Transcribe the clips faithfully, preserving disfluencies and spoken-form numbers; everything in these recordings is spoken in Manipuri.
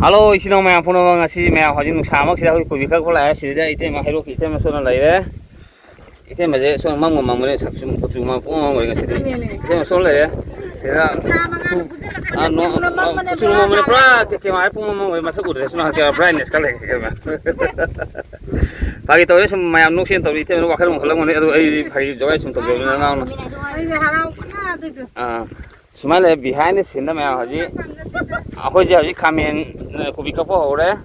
ꯍꯜꯂꯣ, ꯏꯆꯤꯟ ꯏꯅꯥꯎ ꯃꯌꯥꯝ ꯄꯨꯝꯅꯃꯛ, ꯉꯁꯤ ꯃꯌꯥꯝ ꯍꯧꯖꯤꯛ ꯅꯨꯡꯁꯥꯃꯛꯁꯤꯗ ꯑꯩꯈꯣꯏ ꯀꯣꯕꯤ ꯀꯛꯄ ꯂꯥꯛꯑꯦ꯫ ꯁꯤꯗ ꯏꯇꯩꯃ ꯍꯩꯔꯣꯛꯀꯤ ꯏꯇꯩꯃ ꯁꯣꯝꯗ ꯂꯩꯔꯦ꯫ ꯏꯇꯩꯃꯁꯦ ꯁꯣꯝꯗ ꯃꯝꯒ ꯃꯝꯒꯅꯦ, ꯁꯛꯁꯨ ꯀꯨꯆꯨ ꯃꯝ ꯄꯨꯡꯃꯝ ꯃꯝꯒ꯭ꯔꯦ ꯉꯁꯤꯗꯤ꯫ ꯏꯇꯩꯃ ꯁꯣꯝꯗ ꯂꯩꯔꯦ꯫ ꯁꯤꯗ ꯅꯨꯡꯁꯥ ꯃꯉꯥꯜꯅ ꯄꯨꯁꯤꯜꯂꯛꯄ ꯑꯥ, ꯅꯣ-, ꯀꯨꯆꯨꯅ ꯃꯝꯕꯅꯦ ꯀꯨꯆꯨ ꯄꯨꯔꯥ꯫ ꯃꯝꯕꯅꯦ ꯄꯨꯔꯥ, ꯀꯦ-, ꯀꯦꯃꯦꯔꯥ ꯄꯨꯡꯃꯝ ꯃꯝꯒ꯭ꯔꯦ, ꯃꯁꯛ ꯎꯗ꯭ꯔꯦ꯫ ꯁꯣꯝ ꯅꯥꯀꯟ ꯀꯦꯃꯦꯔꯥ brightness ꯈꯔ ꯂꯩ ꯏꯇꯩꯃ꯫ ꯐꯥꯒꯤ ꯇꯧꯔꯦ, ꯁꯨꯝ ꯃꯌꯥꯝ ꯅꯣꯛꯁꯦꯅ ꯇꯧꯔꯤ꯫ ꯏꯇꯩꯃꯅ ꯋꯥꯈꯜ ꯑꯃ ꯈꯜꯂꯝꯒꯅꯤ, ꯑꯗꯣ ꯑꯩ ꯐꯥꯒꯤ ꯖꯣꯒꯥꯏ ꯁꯨꯝ ꯇꯧꯖꯕꯅꯤ ꯅꯅꯥꯎꯅ꯫ ꯑꯩꯁꯦ ꯍꯔꯥꯎꯕꯅ ꯑꯗꯨꯏꯗꯣ꯫ ꯑꯥ꯫ ꯁꯨꯃꯥꯏꯅ ꯂꯩꯔꯦ, behind the scene ꯗ ꯃꯌꯥꯝ ꯍꯧꯖꯤꯛ ꯑꯩꯈꯣꯏꯁꯦ ꯍꯧꯖꯤꯛ ꯈꯥꯃꯦꯟ, ꯑ, ꯀꯣꯕꯤ ꯀꯛꯄ ꯍꯧꯔꯦ꯫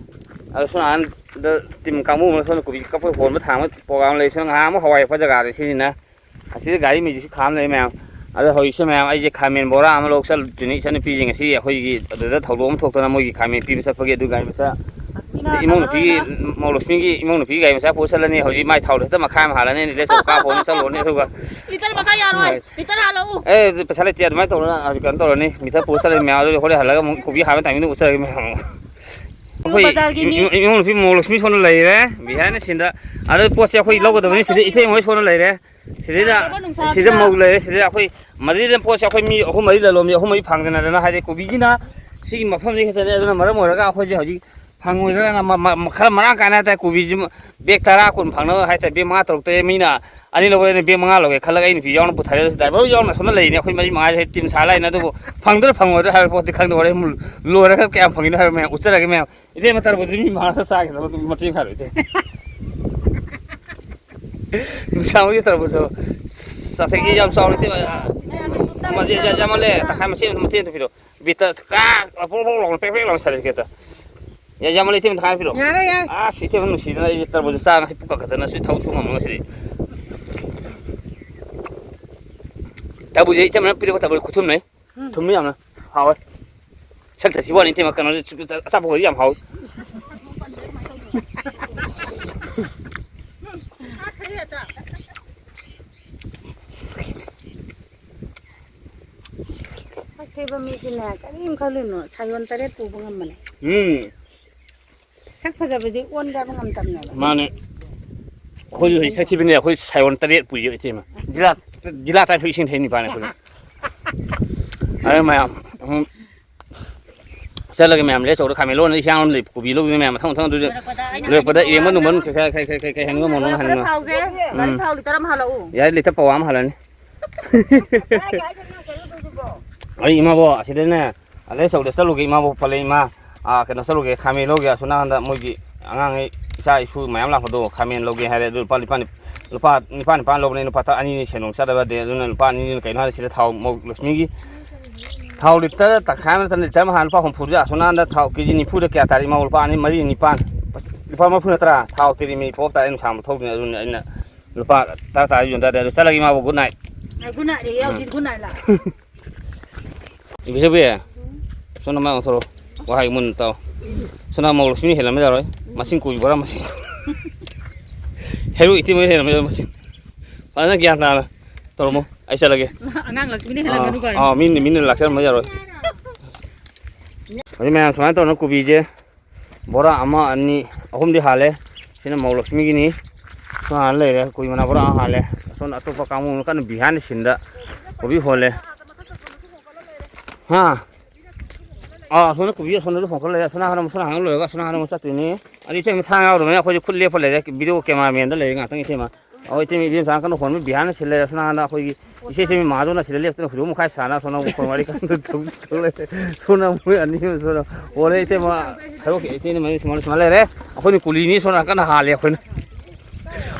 ꯑꯗꯣ ꯁꯣꯝ ꯅꯥꯀꯟꯗ team ꯀꯥꯡꯕꯨ ꯑꯃꯅ ꯁꯣꯝꯗ ꯀꯣꯕꯤ ꯀꯛꯄ ꯍꯣꯟꯕ ꯊꯥꯡꯕ program ꯂꯩ꯫ ꯁꯣꯝ ꯉꯥꯏꯍꯥꯛ ꯑꯃꯨꯛ ꯍꯋꯥꯏ ꯍꯦꯛꯄ ꯖꯒꯥꯗ ꯁꯤꯁꯤꯅ ꯑꯁꯤꯗ ꯒꯥꯔꯤ ꯃꯩꯁꯤ ꯈꯥꯝ ꯂꯩ ꯃꯌꯥꯝ꯫ ꯑꯗꯣ ꯍꯧꯖꯤꯛꯁꯦ ꯃꯌꯥꯝ ꯑꯩꯁꯦ ꯈꯥꯃꯦꯟ ꯕꯣꯔꯥ ꯑꯃ ꯂꯧ ꯆꯠꯂꯨꯗꯣꯏꯅꯤ꯫ ꯏꯆꯟꯅꯨꯄꯤꯁꯤꯡ ꯉꯁꯤ ꯑꯩꯈꯣꯏꯒꯤ ꯑꯗꯨꯗ ꯊꯧꯗꯣꯛ ꯑꯃ ꯊꯣꯛꯇꯅ ꯃꯣꯏꯒꯤ ꯈꯥꯃꯦꯟ ꯄꯤꯕ ꯆꯠꯄꯒꯤ ꯑꯗꯨ ꯒꯥꯔꯤ ꯃꯆꯥ ꯁꯤꯗ ꯏꯃꯧ ꯅꯨꯄꯤꯒꯤ, ꯃꯧ ꯂꯛꯁꯃꯤꯒꯤ ꯏꯃꯧ ꯅꯨꯄꯤꯒꯤ ꯒꯥꯔꯤ ꯃꯆꯥ ꯄꯨꯔ ꯆꯠꯂꯅꯤ꯫ ꯍꯧꯖꯤꯛ ꯃꯥꯏ ꯊꯥꯎꯗꯣ ꯍꯦꯛꯇ ꯃꯈꯥꯏ ꯑꯃ ꯍꯥꯜꯂꯅꯤ, ꯑꯗꯨꯗꯩ ꯆꯧ ꯀꯥꯞꯄ ꯑꯃꯨꯛ ꯆꯠꯂꯨꯔꯅꯤ꯫ ꯑꯗꯨꯒ ꯂꯤꯇꯔ ꯃꯈꯥꯏ ꯌꯥꯔꯣꯏ꯫ ꯍꯣꯏ꯫ ꯂꯤꯇꯔ ꯍꯥꯜꯂꯛꯎ꯫ ꯑꯦ, ꯄꯩꯁꯥ ꯂꯩꯇꯦ, ꯑꯗꯨꯃꯥꯏꯅ ꯇꯧꯔꯣꯅ ꯀꯩꯅꯣ ꯇꯧꯔꯅꯤ꯫ ꯃꯤꯇꯔ ꯄꯨꯔ ꯆꯠꯂꯅꯤ ꯃꯌꯥꯝ꯫ ꯑꯗꯨꯗꯤ ꯍꯣꯔꯦꯟ ꯍꯜꯂꯒ ꯑꯃꯨꯛ ꯀꯣꯕꯤ ꯍꯥꯟꯕ timing ꯗ ꯎꯠꯆꯔꯒꯦ ꯃꯌꯥꯝ꯫ ꯑꯩꯈꯣꯏ ꯕꯖꯥꯔꯒꯤ ꯃꯤ ꯏꯃꯨꯡ, ꯏꯃꯨꯡ ꯅꯨꯄꯤ ꯃꯧ ꯂꯛꯁꯃꯤ ꯁꯣꯝꯗ ꯂꯩꯔꯦ, behind the scene ꯗ꯫ ꯑꯗ ꯄꯣꯠꯁꯦ ꯑꯩꯈꯣꯏ ꯂꯧꯒꯗꯕꯅꯤ꯫ ꯁꯤꯗ ꯏꯇꯩꯃ ꯍꯣꯏ ꯁꯣꯝꯗ ꯂꯩꯔꯦ꯫ ꯁꯤꯗꯩꯗ, ꯁꯥꯕ ꯅꯨꯡꯁꯥꯁꯤꯗ꯫ ꯁꯤꯗ ꯃꯧ ꯂꯩꯔꯦ꯫ ꯁꯤꯗꯩꯗ ꯑꯩꯈꯣꯏ ꯃꯗꯨꯗꯩꯗ ꯄꯣꯠꯁꯦ ꯑꯩꯈꯣꯏ ꯃꯤ ꯑꯍꯨꯝ ꯃꯔꯤ ꯂꯂꯣꯟꯕꯤ ꯑꯍꯨꯝ ꯃꯔꯤ ꯐꯪꯗꯅꯗꯅ, ꯍꯥꯏꯗꯤ ꯀꯣꯕꯤꯁꯤꯅ ꯁꯤꯒꯤ ꯃꯐꯝꯁꯤ ꯈꯛꯇꯅꯦ꯫ ꯑꯗꯨꯅ ꯃꯔꯝ ꯑꯣꯏꯔꯒ ꯑꯩꯈꯣꯏꯁꯦ ꯍꯧꯖꯤꯛ ꯐꯪꯉꯣꯏꯗꯅ ꯃ-, ꯃ-, ꯃ-, ꯈꯔ ꯃꯔꯥꯡ ꯀꯥꯏꯅ ꯍꯥꯏꯇꯥꯔꯦ꯫ ꯀꯣꯕꯤꯁꯤ bag ꯇꯔꯥ ꯀꯨꯟ ꯐꯪꯅꯕ ꯍꯥꯏꯇꯥꯔꯦ, bag ꯃꯉꯥ ꯇꯔꯨꯛꯇ ꯃꯤꯅ ꯑꯅꯤ ꯂꯧꯔꯦ, bag ꯃꯉꯥ ꯂꯧꯒꯦ ꯈꯜꯂꯒ ꯑꯩ ꯅꯨꯄꯤ ꯌꯥꯎꯅ ꯄꯨꯊꯔꯦ꯫ Driver ꯌꯥꯎꯅ ꯁꯣꯝꯗ ꯂꯩꯔꯤꯅꯦ꯫ ꯑꯩꯈꯣꯏ ꯃꯔꯤ ꯃꯉꯥꯁꯦ team ꯁꯥ ꯂꯥꯛꯏꯅꯦ꯫ ꯑꯗꯨꯕꯨ ꯐꯪꯗꯣꯏꯔꯥ ꯐꯪꯉꯣꯏꯗ꯭ꯔꯥ ꯍꯥꯏꯕ ꯄꯣꯠꯇꯤ ꯈꯪꯗꯦ꯫ ꯍꯣꯔꯦꯟ ꯂꯣꯏꯔꯒ ꯀꯌꯥꯝ ꯐꯪꯉꯤꯅꯣ ꯍꯥꯏꯕ ꯃꯌꯥꯝ ꯎꯠꯆꯔꯒꯦ ꯃꯌꯥꯝ꯫ ꯏꯇꯩꯃ ꯇꯔꯕꯨꯖ ꯃꯤ ꯃꯥꯡꯗ ꯆꯥꯈꯤꯗꯕ ꯑꯗꯨꯝ ꯃꯆꯦꯡ ꯈꯥꯏꯔꯣ ꯏꯇꯩ꯫ ꯅꯨꯡꯁꯥ ꯍꯣꯏꯒꯤ ꯇꯔꯕꯨꯖ ꯆꯥꯊꯦꯛꯁꯤ ꯌꯥꯝ ꯆꯥꯎꯔꯦ ꯏꯇꯩꯃ꯫ ꯃꯆꯦ ꯌꯥꯝꯃꯜꯂꯦ, ꯇꯪꯈꯥꯏ ꯃꯆꯦ ꯑꯃ ꯃꯇꯦꯛ ꯑꯝꯇ ꯄꯤꯔꯛꯑꯣ꯫ ꯕꯤꯠꯇ ꯀꯥ ꯄ꯭ꯔꯣꯛ ꯄ꯭ꯔꯣꯛ ꯂꯥꯎꯅ ꯄ꯭ꯔꯦꯛ ꯄ꯭ꯔꯦꯛ ꯂꯥꯎꯅ ꯁꯥꯔꯤꯁꯦ ꯈꯤꯇ꯫ ꯌꯥ-, ꯌꯥꯝꯃꯜꯂꯦ ꯏꯇꯩꯃ, ꯇꯪꯈꯥꯏ ꯄꯤꯔꯛꯑꯣ꯫ ꯌꯥꯔꯦ, ꯌꯥꯔꯦ꯫ ꯑꯁ ꯏꯇꯩꯃ ꯅꯨꯡꯁꯤꯗꯅ ꯑꯩꯁꯦ ꯇꯔꯕꯨꯖ ꯆꯥ ꯉꯁꯤ ꯄꯨꯛ ꯀꯥꯈꯠꯇꯅ ꯁꯤ ꯊꯕꯛ ꯁꯨ ꯉꯝꯃꯣꯏ ꯉꯁꯤꯗꯤ꯫ ꯇꯔꯕꯨꯖ ꯏꯇꯩꯃꯅ ꯄꯤꯔꯛꯄ ꯇꯔꯕꯨꯖ ꯈꯨꯊꯨꯝꯅꯦ꯫ ꯎꯝ꯫ ꯊꯨꯝꯃꯤ ꯌꯥꯝꯅ꯫ ꯍꯥꯎꯋꯦ꯫ ꯁꯛꯇ ꯊꯤꯕ ꯋꯥꯅꯤ ꯏꯇꯩꯃ, ꯀꯩꯅꯣꯁꯦ ꯑꯆꯥꯄꯣꯠ ꯌꯥꯝ ꯍꯥꯎꯋꯤ꯫ ꯁꯛ ꯊꯤꯕ ꯃꯤꯁꯤꯅꯦ ꯀꯔꯤꯝ ꯈꯜꯂꯨꯅꯨ, ꯁꯥꯌꯣꯟ ꯇꯔꯦꯠ ꯄꯨꯕ ꯉꯝꯕꯅꯦ꯫ ꯎꯝ꯫ ꯁꯛ ꯐꯖꯕꯗꯤ ꯑꯣꯟꯒꯕ ꯉꯝꯗꯕꯅꯦꯕ꯫ ꯃꯥꯅꯦ꯫ ꯑꯩꯈꯣꯏꯁꯨ ꯍꯧꯖꯤꯛ ꯁꯛ ꯊꯤꯕꯅꯦ, ꯑꯩꯈꯣꯏ ꯁꯥꯌꯣꯟ ꯇꯔꯦꯠ ꯄꯨꯏꯌꯦ ꯏꯇꯩꯃ꯫ ꯖꯤꯂꯥ, ꯖꯤꯂꯥ ꯇꯔꯥꯅꯤꯊꯣꯏ ꯏꯁꯤꯡ ꯊꯛꯏ ꯅꯤꯄꯥꯅꯦ ꯑꯩꯈꯣꯏꯅ꯫ ꯑꯗꯨ ꯃꯌꯥꯝ, ꯎꯝ꯫ ꯆꯠꯂꯒꯦ ꯃꯌꯥꯝ, ꯂꯦ ꯆꯧꯗ ꯈꯥꯃꯦꯟ ꯂꯣꯟꯅ ꯏꯁꯤꯡ ꯌꯥꯝ ꯂꯩ, ꯀꯣꯕꯤ ꯂꯧꯗꯣꯏꯅꯦ ꯃꯌꯥꯝ, ꯃꯊꯪ ꯃꯊꯪ ꯑꯗꯨꯗꯤ ꯂꯣꯏꯔꯛꯄꯗ ꯏꯔꯦꯝꯕ ꯅꯨꯡꯕ ꯀꯩ, ꯀꯩ, ꯀꯩ, ꯀꯩ, ꯀꯩ, ꯀꯩ ꯍꯥꯏꯅꯤꯡꯕ ꯃꯣꯔꯣꯛ ꯍꯥꯏꯅꯤꯡꯕ꯫ ꯊꯥꯎꯁꯦ, ꯒꯥꯔꯤ ꯎꯝ꯫ ꯊꯥꯎ ꯂꯤꯇꯔ ꯑꯃ ꯍꯥꯜꯂꯛꯎ꯫ ꯌꯥꯔꯦ, ꯂꯤꯇꯔ ꯄꯋꯥ ꯑꯃ ꯍꯥꯜꯂꯅꯤ꯫ ꯑꯩ ꯏꯃꯥꯕꯣ, ꯑꯁꯤꯗꯅꯦ, ꯑꯗꯩ ꯆꯧꯗ ꯆꯠꯂꯨꯒꯦ, ꯏꯃꯥꯕꯣ ꯄꯜꯂꯦ, "ꯏꯃꯥ, ꯑꯥ, ꯀꯩꯅꯣ ꯆꯠꯂꯨꯒꯦ, ꯈꯥꯃꯦꯟ ꯂꯧꯒꯦ, ꯑꯁꯣꯝ ꯅꯥꯀꯟꯗ ꯃꯣꯏꯒꯤ ꯑꯉꯥꯡꯉꯩ, ꯏꯆꯥ ꯏꯁꯨ ꯃꯌꯥꯝ ꯂꯥꯛꯄꯗꯣ, ꯈꯥꯃꯦꯟ ꯂꯧꯒꯦ" ꯍꯥꯏꯔꯦ꯫ ꯑꯗꯨ ꯂꯨꯄꯥ ꯅꯤꯄꯥꯟ, ꯂꯨꯄꯥ ꯅꯤꯄꯥꯟ ꯅꯤꯄꯥꯟ ꯂꯧꯕꯅꯦ, ꯂꯨꯄꯥ ꯇꯔꯥ ꯑꯅꯤꯅꯤ ꯁꯦꯟꯗꯣꯡ ꯆꯠꯂꯕꯗꯤ꯫ ꯑꯗꯨꯅ ꯂꯨꯄꯥ ꯑꯅꯤꯅꯤꯅ ꯀꯩꯅꯣ ꯍꯥꯏꯔ, ꯁꯤꯗ ꯊꯥꯎ ꯃꯧ ꯂꯛꯁꯃꯤꯒꯤ ꯊꯥꯎ ꯂꯤꯇꯔ ꯇꯪꯈꯥꯏ ꯑꯃ ꯅꯠꯇꯅ ꯂꯤꯇꯔ ꯑꯃ ꯍꯥꯟꯅ ꯂꯨꯄꯥ ꯍꯨꯝꯐꯨꯗ, ꯑꯁꯣꯝ ꯅꯥꯀꯟꯗ ꯊꯥꯎ ꯀꯦ ꯖꯤ ꯅꯤꯐꯨꯗ ꯀꯌꯥ ꯇꯥꯔꯤ? ꯏꯃꯥꯕꯣ, ꯂꯨꯄꯥ ꯑꯅꯤ, ꯃꯔꯤ, ꯅꯤꯄꯥꯟ, ꯂꯨꯄꯥ ꯃꯔꯤꯐꯨ ꯅꯠꯇ꯭ꯔꯥ? ꯊꯥꯎ ꯇꯦꯔꯤ ꯃꯦꯔꯤ ꯄꯣꯞ ꯇꯥꯔꯦ, ꯅꯨꯡꯁꯥ ꯑꯃ ꯊꯣꯛꯇ꯭ꯔꯤꯉꯩ꯫ ꯑꯗꯨꯅ ꯑꯩꯅ ꯂꯨꯄꯥ ꯇꯔꯥ ꯇꯔꯥ ꯌꯣꯟꯊꯔꯦ꯫ ꯑꯗꯨ ꯆꯠꯂꯒꯦ ꯏꯃꯥꯕꯣ, good night꯫ ꯑ, good night ꯌꯦ, ꯎꯝ꯫ ꯍꯧꯖꯤꯛ good night ꯂꯥꯛ꯫ ꯏꯕꯤꯆꯧꯕꯤ, ꯁꯣꯝꯗ ꯃꯥꯏ ꯑꯣꯟꯊꯣꯔꯛꯑꯣ꯫ ꯋꯥꯍꯩ ꯃꯨꯟꯅ ꯇꯥꯎ꯫ ꯁꯣꯝꯗ ꯃꯧ ꯂꯛꯁꯃꯤ ꯍꯦꯜꯂꯝꯕ ꯌꯥꯔꯣꯏ꯫ ꯃꯁꯤꯡ ꯀꯣꯕꯤ ꯕꯣꯔꯥ ꯃꯁꯤꯡ꯫ ꯍꯩꯔꯣꯛ ꯏꯇꯩꯃ ꯍꯦꯜꯂꯝꯕ ꯌꯥꯔꯣꯏ ꯃꯁꯤꯡ꯫ ꯐꯖꯅ ꯒ꯭ꯌꯥꯟ ꯇꯥꯅ ꯇꯧꯔꯝꯃꯣ꯫ ꯑꯩ ꯆꯠꯂꯒꯦ꯫ ꯑꯉꯥꯡ ꯂꯛꯁꯃꯤꯅ ꯍꯦꯜꯂꯝꯒꯅꯨ ꯑꯥ, ꯀꯥꯏꯅ꯫ ꯑꯥ, ꯃꯤꯅ, ꯃꯤꯅ ꯂꯥꯛꯆꯔꯝꯕ ꯌꯥꯔꯣꯏ꯫ ꯍꯧꯖꯤꯛ ꯃꯌꯥꯝ ꯁꯨꯃꯥꯏꯅ ꯇꯧꯗꯅ ꯀꯣꯕꯤꯁꯦ ꯕꯣꯔꯥ ꯑꯃ, ꯑꯅꯤ, ꯑꯍꯨꯝꯗꯤ ꯍꯥꯜꯂꯦ꯫ ꯁꯤꯅ ꯃꯧ ꯂꯛꯁꯃꯤꯒꯤꯅꯤ꯫ ꯁꯨꯃꯥꯏꯅ ꯂꯩꯔꯦ꯫ ꯀꯣꯕꯤ ꯃꯅꯥ ꯕꯣꯔꯥ ꯑꯃ ꯍꯥꯜꯂꯦ꯫ ꯑꯁꯣꯝꯗ ꯑꯇꯣꯞꯄ ꯀꯥꯡꯕꯨꯅ ꯀꯟꯅ behind the sceneꯗ ꯀꯣꯕꯤ ꯍꯣꯜꯂꯦ꯫ ꯍꯥ? ꯑꯥ, ꯑꯁꯣꯝꯗ ꯀꯣꯕꯤ ꯑꯁꯣꯝꯗꯁꯨ ꯍꯣꯟꯀꯠ ꯂꯩꯔꯦ꯫ ꯑꯁꯣꯝ ꯅꯥꯀꯟꯗ ꯑꯃꯨꯛ, ꯁꯣꯝ ꯅꯥꯀꯟꯗ ꯑꯃꯨꯛ ꯆꯠꯇꯣꯏꯅꯤ꯫ ꯑꯗꯨ ꯏꯇꯩꯃ ꯊꯥꯡ ꯌꯥꯎꯗꯕꯅꯤꯅ ꯑꯩꯈꯣꯏꯁꯨ ꯈꯨꯠ ꯂꯦꯞꯄ ꯂꯩꯔꯦ꯫ Video cameramanꯗ ꯂꯩꯔꯦ ꯉꯥꯛꯇꯪ ꯏꯇꯩꯃ꯫ ꯑꯣ, ꯏꯇꯩꯃ, ꯏꯕꯦꯝꯆꯥꯅ ꯀꯟꯅ ꯍꯣꯟꯕ behind the scene ꯂꯩꯔꯦ꯫ ꯑꯁꯣꯝ ꯅꯥꯀꯟꯗ ꯑꯩꯈꯣꯏꯒꯤ ꯏꯆꯦ ꯏꯆꯦꯃꯤ ꯃꯍꯥꯖꯣꯟ ꯑꯁꯤꯗ ꯂꯦꯞꯇꯅ ꯍꯧꯖꯤꯛ ꯃꯈꯥꯏ ꯁꯥꯟꯅ ꯑꯁꯣꯝꯗ ꯑꯃꯨꯛ ꯈꯣꯡ ꯋꯥꯔꯤ ꯀꯟꯅ ꯇꯧ ꯂꯩꯔꯦ꯫ ꯁꯣꯝꯗ ꯃꯣꯏ ꯑꯅꯤ ꯑꯃ ꯁꯣꯝꯗ ꯍꯣꯜꯂꯦ꯫ ꯏꯇꯩꯃ ꯈꯥꯏꯗꯣꯛꯈꯤ꯫ ꯏꯇꯩꯅ ꯃꯅꯤꯡ ꯁꯨꯃꯥꯏꯅ, ꯁꯨꯃꯥꯏꯅ ꯂꯩꯔꯦ꯫ ꯑꯩꯈꯣꯏꯅ ꯀꯨꯂꯤꯅꯤ ꯁꯣꯝ ꯅꯥꯀꯟꯗ ꯍꯥꯜꯂꯦ ꯑꯩꯈꯣꯏꯅ꯫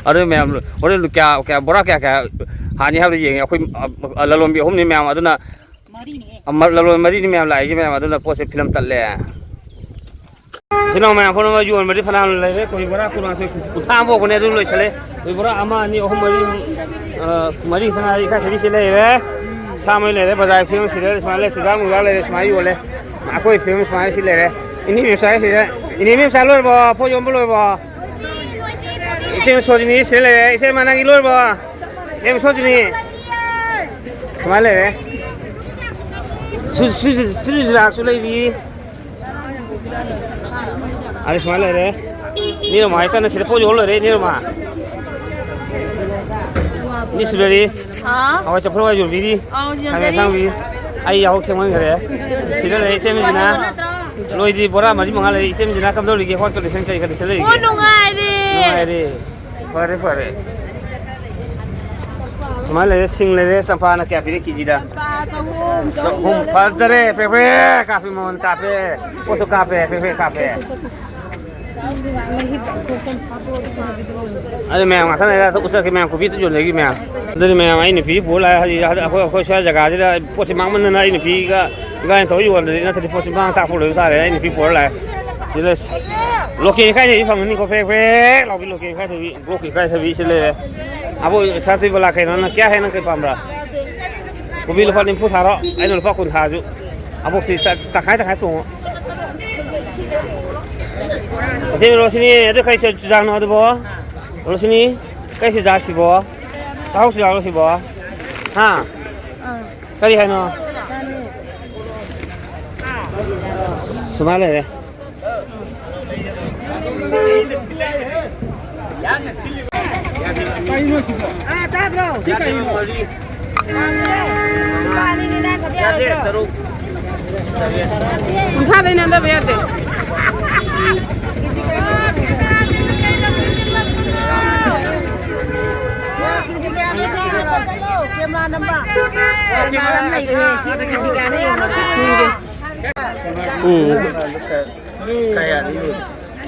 ꯑꯗꯨ ꯃꯌꯥꯝ ꯍꯣꯔꯦꯟ ꯀꯌꯥ, ꯀꯌꯥ, ꯕꯣꯔꯥ ꯀꯌꯥ ꯀꯌꯥ ꯍꯥꯟꯅꯤ ꯍꯥꯏꯕꯗꯣ ꯌꯦꯡꯉꯦ꯫ ꯑꯩꯈꯣꯏ, ꯑ, ꯂꯂꯣꯟꯕꯤ ꯑꯍꯨꯝꯅꯤ ꯃꯌꯥꯝ ꯑꯗꯨꯅ, ꯑꯃ, ꯂꯂꯣꯟ ꯃꯔꯤꯅꯤ ꯃꯌꯥꯝ ꯂꯥꯛꯏꯁꯦ ꯃꯌꯥꯝ, ꯑꯗꯨꯅ ꯄꯣꯠꯁꯦ ꯐꯤꯂꯝ ꯇꯠꯂꯦ꯫ ꯏꯆꯤꯟ ꯏꯅꯥꯎ ꯃꯌꯥꯝ ꯄꯨꯝꯅꯃꯛ ꯌꯣꯟꯕꯗꯤ ꯐꯅꯌꯥꯝ ꯂꯩꯔꯦ꯫ ꯀꯣꯕꯤ ꯕꯣꯔꯥ ꯀꯨꯟꯃꯥꯊꯣꯏ, ꯀꯨꯟꯊ꯭ꯔꯥ ꯑꯃ ꯐꯥꯎꯕꯅꯦ, ꯑꯗꯨꯝ ꯂꯣꯏꯁꯜꯂꯦ꯫ ꯀꯣꯕꯤ ꯕꯣꯔꯥ ꯑꯃ, ꯑꯅꯤ, ꯑꯍꯨꯝ, ꯃꯔꯤ, ꯑ, ꯃꯔꯤ ꯈꯛꯇ ꯉꯥꯏꯔꯦ꯫ ꯏꯀꯥꯏꯊꯕꯤꯁꯤ ꯂꯩꯔꯦ, ꯁꯥ ꯃꯔꯣꯏ ꯂꯩꯔꯦ, ꯕꯖꯥꯔ ꯐꯤꯕꯝ ꯁꯤꯗ ꯁꯨꯃꯥꯏꯅ ꯂꯩ, ꯆꯨꯖꯥꯛ ꯅꯨꯡꯖꯥꯛ ꯂꯩꯔꯦ, ꯁꯨꯃꯥꯏꯅ ꯌꯣꯜꯂꯦ꯫ ꯑꯩꯈꯣꯏ ꯐꯤꯕꯝ ꯁꯨꯃꯥꯏꯅ ꯁꯤ ꯂꯩꯔꯦ꯫ ꯏꯅꯦ ꯃꯦꯝꯆꯥ ꯁꯤꯗ, ꯏꯅꯦ ꯃꯦꯝꯆꯥ ꯂꯣꯏꯔꯕꯣ? ꯄꯣꯠ ꯌꯣꯟꯕ ꯂꯣꯏꯔꯕꯣ? ꯏꯆꯦ ꯁꯣꯖꯤꯅꯤ ꯁꯤꯗ ꯂꯩꯔꯦ꯫ ꯏꯆꯦ ꯃꯥ ꯅꯪꯒꯤ ꯂꯣꯏꯔꯕꯣ? ꯏꯆꯦ ꯁꯣꯖꯤꯅꯤ꯫ ꯁꯨꯃꯥꯏꯅ ꯂꯩꯔꯦ꯫ ꯁꯨ-, ꯁꯨ-, ꯁꯨ-, ꯆꯨꯖꯥꯛꯁꯨ ꯂꯩꯔꯤ꯫ ꯑꯗ ꯁꯨꯃꯥꯏꯅ ꯂꯩꯔꯦ꯫ ꯅꯤꯔꯨꯃꯥ ꯍꯥꯏ ꯀꯟꯅ ꯁꯤꯗ ꯄꯣꯠ ꯌꯣꯜ ꯂꯣꯏꯔꯦ, ꯅꯤꯔꯨꯃꯥ꯫ ꯅꯤꯁꯨꯔꯔꯤ꯫ ꯍꯥꯎ꯫ ꯍꯋꯥꯏ ꯆꯝꯐꯨꯠ ꯍꯋꯥꯏ ꯌꯣꯟꯕꯤꯔꯤ꯫ ꯑꯧ, ꯈꯥꯃꯦꯟ ꯌꯣꯟꯖꯔꯤ꯫ ꯑꯁꯥꯡꯕꯤ꯫ ꯑꯩ ꯌꯥꯍꯧ ꯊꯦꯡꯃꯟꯈ꯭ꯔꯦ꯫ ꯁꯤꯗ ꯂꯩꯔꯦ, ꯏꯆꯦ ꯃꯤꯁꯤꯅ꯫ ꯅꯠꯇ꯭ꯔꯣ? ꯂꯣꯏꯗꯤ ꯕꯣꯔꯥ ꯃꯔꯤ ꯃꯉꯥ ꯂꯩ꯫ ꯏꯆꯦꯝꯁꯤꯅ ꯀꯝꯗꯧꯔꯤꯒꯦ? ꯍꯣꯠ ꯀꯟꯗꯤꯁꯟ ꯀꯔꯤ ꯀꯟꯗꯤꯁꯟ ꯂꯩꯔꯤꯒꯦ? ꯑꯣ, ꯅꯨꯡꯉꯥꯏꯔꯤ꯫ ꯅꯨꯡꯉꯥꯏꯔꯤ꯫ ꯐꯔꯦ, ꯐꯔꯦ꯫ ꯁꯨꯃꯥꯏꯅ ꯂꯩꯔꯦ, ꯁꯤꯡ ꯂꯩꯔꯦ, ꯆꯝꯄ꯭ꯔꯥꯅ ꯀꯌꯥ ꯄꯤꯔꯦ ꯀꯦꯖꯤꯗ? ꯆꯝꯄ꯭ꯔꯥ ꯆꯍꯨꯝ꯫ ꯆꯍꯨꯝ꯫ ꯐꯖꯔꯦ, ꯄ꯭ꯔꯦꯛ ꯄ꯭ꯔꯦꯛ ꯀꯥꯞꯄꯤ, ꯃꯉꯣꯟ ꯀꯥꯞꯄꯦ꯫ ꯄꯣꯠꯁꯨ ꯀꯥꯞꯄꯦ, ꯄ꯭ꯔꯦꯛ ꯄ꯭ꯔꯦꯛ ꯀꯥꯞꯄꯦ꯫ ꯑꯗꯨ ꯃꯌꯥꯝ ꯉꯥꯛꯇꯪ ꯂꯩꯔꯒ ꯎꯠꯆꯔꯛꯀꯦ, ꯃꯌꯥꯝ ꯀꯣꯕꯤ ꯑꯗꯨ ꯌꯣꯟꯖꯒꯤ ꯃꯌꯥꯝ꯫ ꯑꯗꯨꯅꯤ ꯃꯌꯥꯝ, ꯑꯩ ꯅꯨꯄꯤ ꯄꯨꯔ ꯂꯥꯛꯑꯦ ꯍꯧꯖꯤꯛ꯫ ꯑꯩꯈꯣꯏ, ꯑꯩꯈꯣꯏ ꯁ꯭ꯋꯥꯏ ꯖꯒꯥꯁꯤꯗ ꯄꯣꯠꯁꯤ ꯃꯥꯡꯃꯟꯗꯅ ꯑꯩ ꯅꯨꯄꯤꯒ ꯏꯕꯥꯅꯤ ꯇꯧꯔ ꯌꯣꯟꯗ꯭ꯔꯗꯤ, ꯅꯠꯇ꯭ꯔꯗꯤ ꯄꯣꯠꯁꯤ ꯃꯥꯡ ꯇꯥꯛꯄ ꯂꯣꯏꯕ ꯇꯥꯔꯦ꯫ ꯑꯩ ꯅꯨꯄꯤ ꯄꯨꯔ ꯂꯥꯛꯑꯦ꯫ ꯁꯤ ꯂꯩ꯫ Local ꯏꯀꯥꯏꯊꯕꯤ ꯐꯪꯒꯅꯤꯀꯣ, ꯐ꯭ꯔꯦꯛ ꯐ꯭ꯔꯦꯛ ꯂꯥꯎꯕꯤ local ꯏꯀꯥꯏꯊꯕꯤ꯫ ꯕ꯭ꯂꯣꯛꯀꯤ ꯏꯀꯥꯏꯊꯕꯤ ꯁꯤ ꯂꯩꯔꯦ꯫ ꯑꯕꯣ, ꯁꯥꯇꯨꯏ ꯕꯂꯥ, ꯀꯩꯅꯣ, ꯅꯪ ꯀꯌꯥ ꯍꯦꯟꯅ ꯀꯩ ꯄꯥꯝꯕ꯭ꯔꯥ? ꯀꯣꯕꯤ ꯂꯨꯄꯥ ꯅꯤꯐꯨ ꯊꯥꯔꯣ, ꯑꯩꯅ ꯂꯨꯄꯥ ꯀꯨꯟ ꯊꯥꯔꯁꯨ꯫ ꯑꯕꯣꯛꯁꯤ ꯇ-, ꯇꯪꯈꯥꯏ ꯇꯪꯈꯥꯏ ꯇꯣꯡꯉꯣ꯫ ꯑꯁꯤ ꯔꯣꯁꯤꯅꯤ, ꯑꯗꯨ ꯀꯩ ꯆꯨ-, ꯆꯨꯖꯥꯛꯅꯣ ꯑꯗꯨꯕꯣ? ꯔꯣꯁꯤꯅꯤ, ꯀꯩ ꯆꯨꯖꯥꯛꯁꯤꯕꯣ? ꯆꯥꯍꯧ ꯆꯨꯖꯥꯛꯂꯣ ꯁꯤꯕꯣ? ꯍꯥ? ꯀꯔꯤ ꯍꯥꯏꯅꯣ? ꯁꯨꯃꯥꯏꯅ ꯂꯩꯔꯦ꯫ ꯑꯥ, ꯇꯥꯕ꯭ꯔꯣ? ꯇꯥꯕ꯭ꯔꯣ? ꯂꯨꯄꯥ ꯑꯅꯤꯅꯤ ꯅꯪ ꯈꯛ ꯌꯥꯔꯣꯏꯗ꯭ꯔꯣ? ꯀꯨꯟꯊ꯭ꯔꯥꯗꯩ ꯅꯝꯗꯕ ꯌꯥꯗꯦ꯫ ꯀꯦꯃꯦꯔꯥ ꯅꯝꯕ꯫ ꯀꯦꯃꯦꯔꯥ ꯑꯃ ꯂꯩꯔꯦ꯫ ꯁꯤ ꯀꯦꯖꯤ ꯀꯌꯥꯅꯣ ꯌꯦꯡꯉꯣ꯫ ꯎꯝ꯫ ꯀꯌꯥꯗꯤ ꯌꯣꯜꯂꯤ?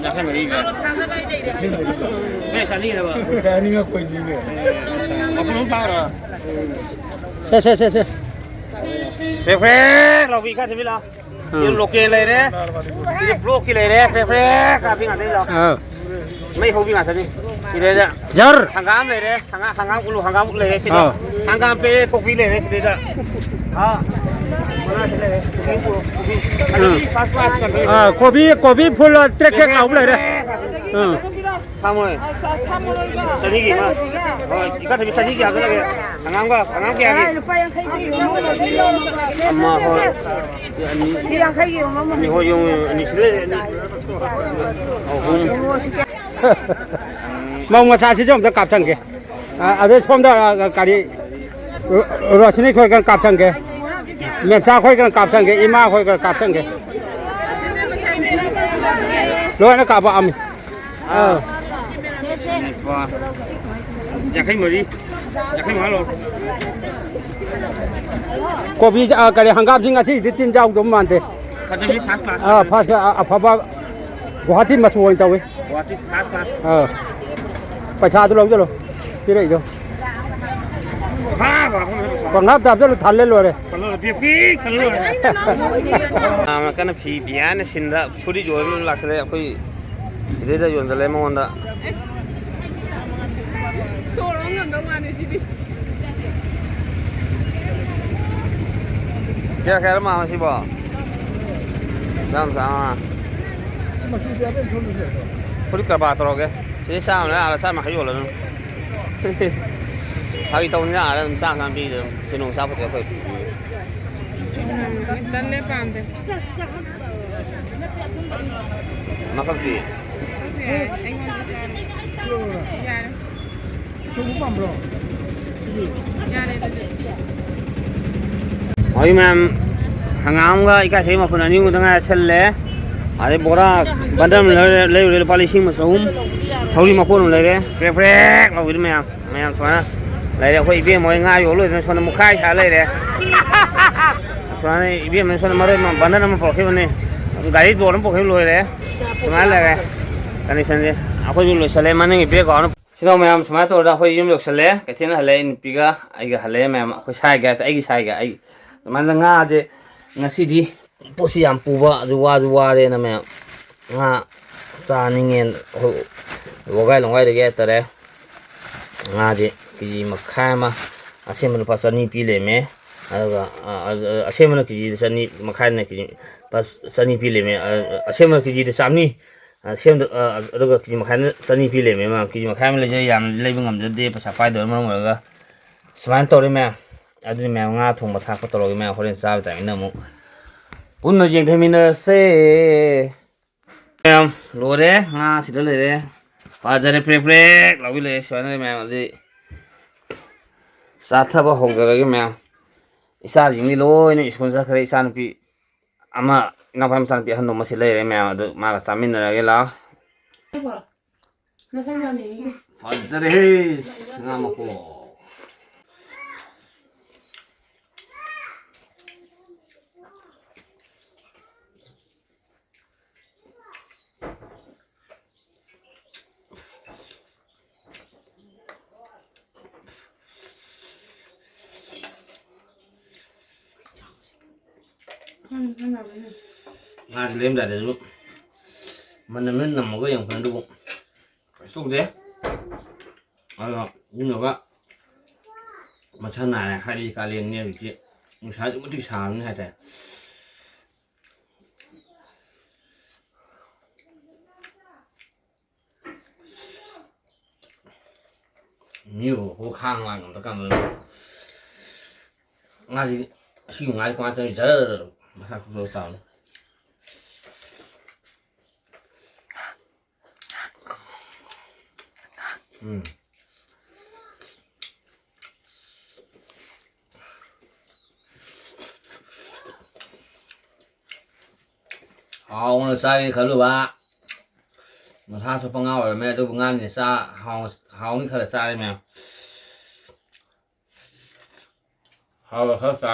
ꯌꯥꯡꯈꯩ ꯃꯔꯤꯒ꯫ ꯌꯥꯡꯈꯩ ꯃꯔꯤꯒ꯫ ꯅꯣꯏ ꯆꯥꯅꯤꯡꯉꯤꯔꯕ? ꯆꯥꯅꯤꯡꯉꯛꯄꯩꯅꯤꯅꯦ꯫ ꯃꯄꯨꯟ ꯑꯃ ꯐꯥꯔꯣ? ꯁꯦ, ꯁꯦ, ꯁꯦ, ꯁꯦ꯫ ꯐ꯭ꯔꯦꯛ ꯐ꯭ꯔꯦꯛ ꯂꯥꯎꯕꯤ ꯈꯔ ꯊꯤꯕꯤ ꯂꯥꯎ꯫ ꯁꯤꯗ ꯎꯝ꯫ ꯂꯣꯀꯦꯜ ꯂꯩꯔꯦ꯫ ꯁꯤꯗ ꯕ꯭ꯂꯣꯛꯀꯤ ꯂꯩꯔꯦ꯫ ꯐ꯭ꯔꯦꯛ ꯐ꯭ꯔꯦꯛ ꯀꯥꯕꯤ ꯉꯥꯛꯇꯅꯤ ꯂꯥꯎ꯫ ꯑꯥ꯫ ꯃꯩ ꯍꯧꯕꯤ ꯉꯥꯛꯇꯅꯤ꯫ ꯁꯤꯗꯩꯗ ꯖꯔ꯫ ꯍꯪꯒꯥꯝ ꯂꯩꯔꯦ꯫ ꯍꯪꯒꯥꯝ, ꯍꯪꯒꯥꯝ ꯎꯂꯨ, ꯍꯪꯒꯥꯝ ꯂꯩꯔꯦ ꯁꯤꯗ꯫ ꯑꯥ꯫ ꯍꯪꯒꯥꯝ ꯄꯦꯔꯦ ꯊꯣꯛꯄꯤ ꯂꯩꯔꯦ ꯁꯤꯗꯩꯗ꯫ ꯑꯥ꯫ ꯃꯅꯥꯁꯤ ꯂꯩꯔꯦ꯫ ꯀꯣꯕꯤ ꯄꯨꯔꯣ, ꯀꯣꯕꯤ꯫ ꯎꯝ꯫ ꯑꯗꯒꯤ ꯐꯥꯁ ꯐꯥꯁ ꯀꯟꯇ꯭ꯔꯤ꯫ ꯑꯥ, ꯀꯣꯕꯤ, ꯀꯣꯕꯤ ꯐꯨꯜ ꯇ꯭ꯔꯦꯛ ꯇ꯭ꯔꯦꯛ ꯂꯥꯎꯕ ꯂꯩꯔꯦ꯫ ꯎꯝ꯫ ꯁꯥꯃꯣꯏ꯫ ꯆꯅꯤꯒꯤ ꯑꯃ꯫ ꯍꯣꯏ, ꯏꯀꯥ ꯊꯕꯤ ꯆꯅꯤꯒꯤ ꯍꯥꯞꯆꯜꯂꯒꯦ꯫ ꯍꯪꯒꯥꯝꯒ, ꯍꯪꯒꯥꯝ ꯀꯌꯥꯒꯤ? ꯂꯨꯄꯥ ꯌꯥꯡꯈꯩꯒꯤ ꯌꯣꯟꯕ ꯑꯃ ꯂꯩ꯫ ꯑꯃ, ꯍꯣꯏ꯫ ꯑꯅꯤ꯫ ꯁꯤ ꯌꯥꯡꯈꯩꯒꯤ ꯌꯣꯟꯕ ꯑꯃ ꯂꯩ꯫ ꯑꯅꯤ, ꯍꯣꯏ, ꯌꯦꯡꯉꯨ, ꯑꯅꯤ ꯁꯤ ꯂꯩꯔꯦ, ꯑꯅꯤ꯫ ꯑꯍꯨꯝ꯫ ꯃꯧ ꯃꯆꯥꯁꯤꯁꯨ ꯑꯝꯇ ꯀꯥꯞꯁꯟꯒꯦ꯫ ꯑ, ꯑꯗꯩ ꯁꯣꯝꯗ, ꯑ, ꯀꯔꯤ, ꯔꯣ-, ꯔꯣꯁꯤꯅꯤ ꯈꯣꯏꯒ ꯀꯥꯞꯁꯟꯒꯦ꯫ ꯃꯦꯝꯆꯥ ꯈꯣꯏꯒ ꯀꯥꯞꯁꯟꯒꯦ꯫ ꯏꯃꯥ ꯈꯣꯏꯒ ꯀꯥꯞꯁꯟꯒꯦ꯫ ꯂꯣꯏꯅ ꯀꯥꯄꯛꯑꯝꯃꯤ꯫ ꯑꯥ꯫ ꯂꯨꯄꯥ ꯌꯥꯡꯈꯩ ꯃꯔꯤ, ꯌꯥꯡꯈꯩ ꯃꯉꯥ ꯂꯧꯔꯣ꯫ ꯀꯣꯕꯤ, ꯑ, ꯀꯔꯤ, ꯍꯪꯒꯥꯝꯁꯤ ꯉꯁꯤꯗꯤ ꯇꯤꯟ ꯌꯥꯎꯗꯧ ꯃꯥꯟꯗꯦ꯫ ꯐꯖꯕꯤ first class ꯑꯥ, ꯉꯥꯛꯇꯅꯤ꯫ First class, ꯑ-, ꯑꯐꯕ ꯒꯨꯍꯥꯇꯤ ꯃꯆꯨ ꯑꯣꯏꯅ ꯇꯧꯏ꯫ Guwahati first class꯫ ꯑꯥ꯫ ꯄꯩꯁꯥꯗꯨ ꯂꯧꯁꯤꯜꯂꯣ, ꯄꯤꯔꯛꯏꯗꯣ꯫ ꯍꯥ, ꯕꯥ, ꯍꯣꯏ, ꯍꯣꯏ, ꯍꯣꯏ꯫ ꯄꯪꯍꯥꯞꯇ ꯍꯥꯞꯆꯜꯂꯣ, ꯊꯜꯂꯦ ꯂꯣꯏꯔꯦ꯫ ꯊꯜꯂꯦ ꯂꯣꯏꯔꯦ, ꯄꯤꯛ ꯊꯜꯂꯦ ꯂꯣꯏꯔꯦ꯫ ꯌꯥꯝꯅ ꯀꯟꯅ ꯐꯤ behind the sceneꯗ ꯐꯨꯔꯤꯠ ꯌꯣꯟꯕ ꯑꯃ ꯂꯥꯛꯁꯜꯂꯦ꯫ ꯑꯩꯈꯣꯏ ꯁꯤꯗꯩꯗ ꯌꯣꯟꯖꯜꯂꯦ ꯃꯉꯣꯟꯗ꯫ ꯁꯣꯔ ꯍꯣꯟ ꯉꯝꯗꯧ ꯃꯥꯟꯗꯦ ꯁꯤꯗꯤ꯫ ꯀꯌꯥ ꯀꯌꯥꯔ ꯃꯥ ꯁꯤꯕꯣ? ꯆꯥꯝꯃ, ꯆꯥꯝꯃ꯫ ꯐꯨꯔꯤꯠ ꯀꯔꯕꯥꯔ ꯇꯧꯔꯒꯦ꯫ ꯁꯤꯗꯩ ꯆꯥꯝꯃ ꯂꯩꯔ ꯑꯥꯗ ꯆꯥꯝꯃ ꯌꯥꯡꯈꯩ ꯌꯣꯜꯂꯗꯝꯅꯤ꯫ ꯐꯥꯒꯤ ꯇꯧꯅꯤꯗ, ꯑꯥꯗ ꯑꯗꯨꯝ ꯆꯥꯝꯃ ꯆꯥꯝꯃ ꯄꯤꯗ ꯑꯗꯨꯝ꯫ ꯁꯤ ꯅꯣꯡ ꯆꯥ ꯐꯠꯇꯦ ꯑꯩꯈꯣꯏ꯫ ꯇꯜꯂꯦ, ꯄꯥꯝꯗꯦ꯫ ꯃꯀꯛꯇꯤ? ꯌꯥꯔꯦ, ꯑꯩꯉꯣꯟꯗ ꯆꯥꯔꯣ꯫ ꯌꯥꯔꯦ꯫ ꯌꯥꯔꯦ ꯑꯗꯨꯗꯤ꯫ ꯍꯧꯖꯤꯛ ꯃꯌꯥꯝ ꯍꯪꯒꯥꯝꯒ ꯏꯀꯥꯏꯊꯩ ꯃꯄꯨꯟ ꯑꯅꯤ ꯑꯃꯗ ꯉꯥꯏꯔ ꯁꯤꯜꯂꯦ꯫ ꯑꯗꯩ ꯕꯣꯔꯥ ꯕꯟꯗꯜ ꯑꯃ ꯂꯩꯔꯦ, ꯂꯩꯔꯨꯔꯦ ꯂꯨꯄꯥ ꯂꯤꯁꯤꯡ ꯑꯃ ꯆꯍꯨꯝ꯫ ꯊꯧꯔꯤ ꯃꯀꯣꯟ ꯑꯃ ꯂꯩꯔꯦ꯫ ꯄ꯭ꯔꯦꯛ ꯄ꯭ꯔꯦꯛ ꯂꯥꯎꯕꯤꯗꯣ ꯃꯌꯥꯝ꯫ ꯃꯌꯥꯝ ꯁꯨꯃꯥꯏꯅ ꯂꯩꯔꯦ꯫ ꯑꯩꯈꯣꯏ ꯏꯕꯦꯝ ꯍꯣꯏ ꯉꯥ ꯌꯣꯜ ꯂꯣꯏꯗꯅ ꯁꯣꯝꯗ ꯃꯨꯛꯈꯥꯏ ꯁꯥ ꯂꯩꯔꯦ꯫ ꯁꯨꯃꯥꯏꯅ ꯏꯕꯦꯝ ꯍꯣꯏ ꯁꯣꯝꯗ ꯃꯔꯣꯏ ꯕꯟꯗꯜ ꯑꯃ ꯄꯨꯔꯛꯈꯤꯕꯅꯤ꯫ ꯒꯥꯔꯤ ꯂꯣꯗ ꯑꯃ ꯄꯨꯔꯛꯈꯤꯕ ꯂꯣꯏꯔꯦ꯫ ꯁꯨꯃꯥꯏꯅ ꯂꯩꯔꯦ꯫ Conditionꯁꯦ ꯑꯩꯈꯣꯏꯁꯨ ꯂꯣꯏꯁꯤꯜꯂꯦ꯫ ꯃꯅꯤꯡꯒꯤ background ꯁꯤꯅ ꯃꯌꯥꯝ ꯁꯨꯃꯥꯏꯅ ꯇꯧꯔꯒ ꯑꯩꯈꯣꯏ ꯌꯨꯝ ꯌꯧꯁꯜꯂꯦ꯫ ꯀꯩꯊꯦꯜ ꯍꯜꯂꯛꯑꯦ, ꯅꯨꯄꯤꯒ ꯑꯩꯒ ꯍꯜꯂꯛꯑꯦ ꯃꯌꯥꯝ꯫ ꯑꯩꯈꯣꯏ ꯁꯥꯏꯒ, ꯑꯩꯒꯤ ꯁꯥꯏꯒ ꯑꯩ꯫ ꯑꯗꯨꯃꯥꯏꯅ ꯉꯥꯁꯦ ꯉꯁꯤꯗꯤ ꯄꯣꯠꯁꯤ ꯌꯥꯝ ꯄꯨꯕ, ꯑꯗꯨ ꯋꯥꯁꯨ ꯋꯥꯔꯦꯅ ꯃꯌꯥꯝ ꯉꯥ ꯆꯥꯅꯤꯡꯉꯦꯅ ꯑꯩꯈꯣꯏ ꯋꯥꯒꯥꯏ ꯂꯣꯡꯒꯥꯏꯗꯒꯤ ꯍꯥꯏꯇꯥꯔꯦ꯫ ꯉꯥꯁꯦ ꯀꯦ ꯖꯤ ꯃꯈꯥꯏ ꯑꯃ, ꯑꯁꯦꯝꯕ ꯂꯨꯄꯥ ꯆꯅꯤ ꯄꯤ ꯂꯩꯔꯝꯃꯦ꯫ ꯑꯗꯨꯒ, ꯑ, ꯑ, ꯑꯁꯦꯝꯕꯅ ꯀꯦ ꯖꯤꯗ ꯆꯅꯤ, ꯃꯈꯥꯏꯅ ꯀꯦ ꯖꯤ ꯂꯨꯄꯥ ꯆꯅꯤ ꯄꯤ ꯂꯩꯔꯝꯃꯦ꯫ ꯑ, ꯑꯁꯦꯝꯕꯅ ꯀꯦ ꯖꯤꯗ ꯆꯥꯝꯃꯔꯤ꯫ ꯑ, ꯁꯦꯝꯗ-, ꯑ, ꯑꯗꯨꯒ ꯀꯦ ꯖꯤ ꯃꯈꯥꯏꯅ ꯆꯅꯤ ꯄꯤ ꯂꯩꯔꯝꯃꯦ꯫ ꯃꯌꯥꯝ ꯀꯦ ꯖꯤ ꯃꯈꯥꯏ ꯑꯃ ꯂꯩꯖꯩ, ꯌꯥꯝꯅ ꯂꯩꯕ ꯉꯝꯖꯗꯦ, ꯄꯩꯁꯥ ꯄꯥꯏꯗꯕꯅ ꯃꯔꯝ ꯑꯣꯏꯔꯒ꯫ ꯁꯨꯃꯥꯏꯅ ꯇꯧꯔꯦ ꯃꯌꯥꯝ꯫ ꯑꯗꯨꯅꯤ ꯃꯌꯥꯝ, ꯉꯥ ꯊꯣꯡꯕ ꯊꯥꯛꯄ ꯇꯧꯔꯒꯦ ꯃꯌꯥꯝ, ꯍꯣꯔꯦꯟ ꯆꯥꯕ ꯇꯥꯏꯃꯤꯡꯗ ꯑꯃꯨꯛ ꯄꯨꯟꯅ ꯌꯦꯡꯊꯃꯤꯟꯅꯔꯁꯦ꯫ ꯃꯌꯥꯝ, ꯂꯣꯏꯔꯦ, ꯉꯥ ꯁꯤꯗ ꯂꯩꯔꯦ꯫ ꯐꯖꯔꯦ, ꯄ꯭ꯔꯦꯛ ꯄ꯭ꯔꯦꯛ ꯂꯥꯎꯕꯤ ꯂꯩꯔꯦ꯫ ꯁꯨꯃꯥꯏꯅ ꯂꯩꯔꯦ ꯃꯌꯥꯝ꯫ ꯑꯗꯨꯗꯤ ꯆꯥꯊꯕ ꯍꯧꯖꯔꯒꯦ ꯃꯌꯥꯝ꯫ ꯏꯆꯥꯁꯤꯡꯗꯤ ꯂꯣꯏꯅ ꯁ꯭ꯀꯨꯜ ꯆꯠꯈ꯭ꯔꯦ꯫ ꯏꯆꯥꯅꯨꯄꯤ ꯑꯃ ꯏꯅꯥꯎꯄꯥ ꯃꯆꯥꯅꯨꯄꯤ ꯑꯍꯟꯗꯣ ꯃꯁꯤ ꯂꯩꯔꯦ ꯃꯌꯥꯝ, ꯑꯗꯨ ꯃꯥꯒ ꯆꯥꯃꯤꯟꯅꯔꯒꯦ ꯂꯥꯛꯑꯣ꯫ ꯐꯖꯔꯦꯍꯦ, ꯉꯥ ꯃꯀꯣꯛ꯫ ꯉꯥꯁꯤ ꯂꯩꯔꯝꯗꯥꯏꯗꯁꯨ ꯃꯅꯝ ꯂꯣꯏ ꯅꯝꯃꯒ ꯌꯦꯡꯉꯛꯄꯅꯦ, ꯑꯗꯨꯕꯨ ꯀꯩꯁꯨ ꯇꯧꯗꯦ꯫ ꯑꯗꯨꯒ ꯌꯨꯝ ꯌꯧꯔꯒ ꯃꯁꯥ ꯅꯥꯔꯦ, ꯍꯥꯏꯗꯤ ꯀꯥꯂꯦꯟꯅꯤ ꯍꯧꯖꯤꯛꯇꯤ, ꯅꯨꯡꯁꯥꯁꯨ ꯃꯇꯤꯛ ꯁꯥꯕꯅꯤ ꯍꯥꯏꯇꯥꯔꯦ꯫ ꯃꯤꯕꯨ ꯈꯥꯡ ꯂꯥꯡ ꯉꯝꯗ꯭ꯔꯀꯥꯟꯗ ꯉꯥꯁꯤ, ꯑꯁꯤꯒꯤ ꯉꯥꯁꯤ ꯀꯃꯥꯏꯅ ꯇꯧꯔꯤ? ꯖꯔ ꯃꯁꯥ ꯈꯣꯛꯇꯣꯛꯑ ꯆꯥꯕꯅꯤ꯫ ꯎꯝ꯫ ꯍꯥꯎꯅ ꯆꯥꯒꯦ ꯈꯜꯂꯨꯕ, ꯃꯁꯥ ꯊꯣꯛꯄ ꯉꯥ ꯑꯣꯏꯔꯝꯃꯦ, ꯑꯗꯨꯕꯨ ꯉꯥꯅꯤ ꯆꯥ ꯍꯥꯎꯅ-, ꯍꯥꯎꯅꯤ ꯈꯜꯂ ꯆꯥꯔꯦ ꯃꯌꯥꯝ꯫ ꯍꯥꯎꯅ ꯈꯔ ꯆꯥ꯫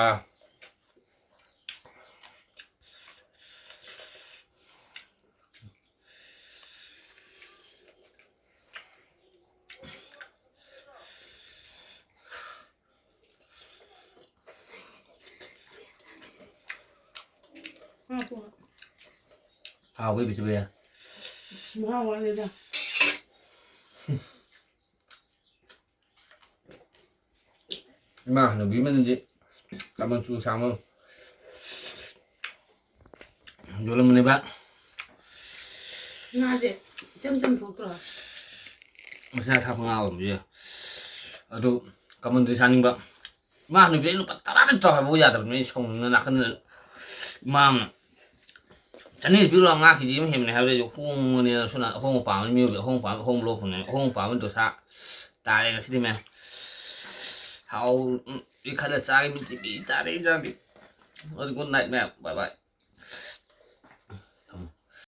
ꯉꯥ ꯊꯣꯡꯕ꯫ ꯍꯥꯎꯕ ꯏꯕꯤꯁꯨ ꯌꯥꯏ꯫ ꯃꯍꯥꯎ ꯋꯥꯠꯂꯤꯗ꯫ ꯏꯃꯥ ꯍꯅꯨꯕꯤ ꯑꯃꯅꯗꯤ ꯀꯃꯟ ꯆꯨ ꯁꯥꯡꯕ ꯌꯣꯜꯂꯝꯕꯅꯦꯕ꯫ ꯉꯥꯁꯦ ꯏꯆꯝ ꯆꯝ ꯊꯣꯛꯇ꯭ꯔꯣ? ꯃꯆꯤꯟꯖꯥꯛ ꯊꯥꯛꯄ ꯉꯥ ꯑꯣꯏꯔꯝꯕꯁꯨ ꯌꯥꯏ꯫ ꯑꯗꯨ ꯀꯃꯟꯗꯨꯗꯤ ꯆꯥꯅꯤꯡꯕ꯫ ꯏꯃꯥ ꯍꯅꯨꯕꯤ, ꯑꯩ ꯂꯨꯄꯥ ꯇꯔꯥꯗ ꯇꯧ ꯍꯥꯏꯕ ꯌꯥꯗꯕꯅꯤ꯫ ꯑꯩ ꯁꯥꯎꯅꯤꯡꯗꯅ ꯅꯥꯀꯟꯗ ꯏꯃꯥ ꯑꯃꯅ ꯆꯅꯤ ꯄꯤꯔꯣ, ꯉꯥ ꯀꯦꯖꯤ ꯑꯃ ꯍꯦꯟꯕꯅꯦ ꯍꯥꯏꯕꯗ ꯑꯩꯁꯨ ꯍꯣꯡꯕꯅꯦꯅ ꯁꯣꯝꯗ ꯑꯍꯣꯡꯕ ꯄꯥꯝꯕꯅꯤ꯫ ꯃꯤꯑꯣꯏꯕꯗꯤ ꯑꯍꯣꯡꯕ ꯄꯥꯝꯕ, ꯑꯍꯣꯡꯕ ꯂꯧꯐꯝꯅꯦ꯫ ꯑꯍꯣꯡꯕ ꯄꯥꯝꯕ ꯗꯣꯁꯥ ꯇꯥꯔꯦ ꯉꯁꯤꯗꯤ ꯃꯌꯥꯝ꯫ ꯍꯥꯎ-, ꯎꯝ, ꯈꯜꯂ ꯆꯥꯒꯦ ꯃꯤꯠꯇꯤ ꯄꯤ ꯇꯥꯔꯦ ꯏꯟꯖꯥꯡꯗꯤ꯫ ꯑꯗꯨ good night ꯃꯌꯥꯝ, bye bye꯫